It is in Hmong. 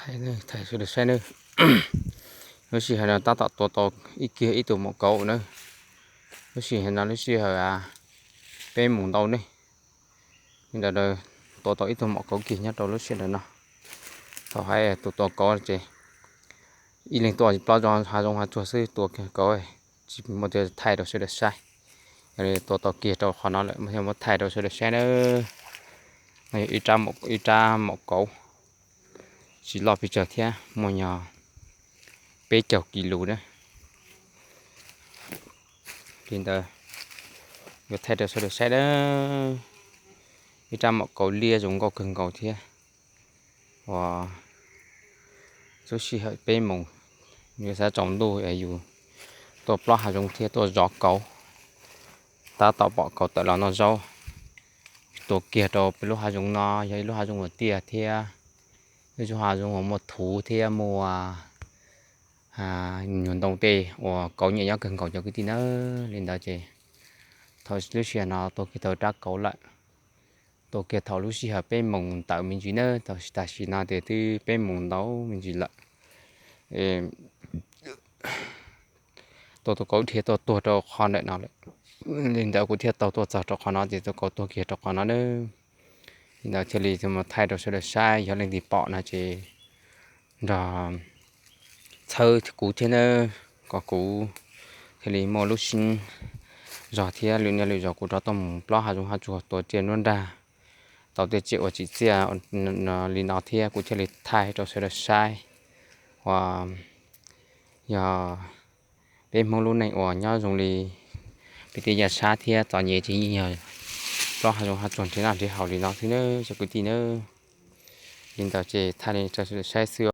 Thaij sawv daws saib nawb. Lub sij hawm no tab tom tua tau ib kiag ib tug maum kauv na. Lub sij hawm no lub sij hawm peb moos ntau ne. Li ntawd tua tau ib tug maum kauv kiag nyob rau lub sij hawm no. Thaum hais tus tua kauv ces ib leeg tua plaub zog hav zoov hav tsuag xwb, tua kiag kauv tsis muaj tus thaij rau sawv daws saib. Yog li tua tau kiag rau qhov no lawm muab thaij rau sawv daws saib nawb. No yog ib rab maum kauv tsis loj pes tsawg thiab, muaj nyog peb caug kis lus na. Li ntawd yuav thaij rau sawv daws saib nawb. Ib rab maum kauv liab zoo nkauj kawg nkaus thiab. Uas lub sij hawm peb moos, yus xav tsaus ntuj es yus tuaj plob hav zoov thiab tuaj zov kauv, tab tom pom kauv tawm los noj zaub. Tua kiag rau peb lub hav zoov no yog ib lub hav zoov uas tiaj thiab, ib lub hav zoov uas muaj thuv thiab muaj nyuag ntoo tej uas kauv nyiam nyob kawg nkaus cov kwv tij nawb. Li ntawd ces thaum lub sij hawm no tua kiag tau rab kauv lawm. Tua kiag thaum lub sij hawm peb moos ntawm me ntsis nawb, tam sim no ces twb peb moos ntau me ntsis lawm. Tua tus kauv dhia tuaj tuag rau qhov ntawm no lawm. Li ntawd kuv thiaj tau tuaj txog rau qhov no ces tus kauv tuag kiag rau qhov no nawb. Li ntawd thiaj li mus thaij rau sawv daws saib, yog leej twg pom no ces nrog txhawb kuv thiab nawb, kom kuv thiaj li muaj lub siab zog thiab lwm niaj lwm zaus kuv rov tuaj mus plob hav zoov hav tsuag tua tsiaj nruab nrag, tau tej tsiaj uas tsim txiaj li no thiab kuv thiaj li thaij rau sawv daws saib. Uas yog peb Hmoob lub neej uas nyob zoo li peb tej yaj sab thiab txom nyem ces yeej yog plob hav zoov hav tsuag nrhiav noj nrhiav haus li no xwb nawb cov kwv tij nawb. Li ntawd ces thaij li rau sawv daws saib xwb.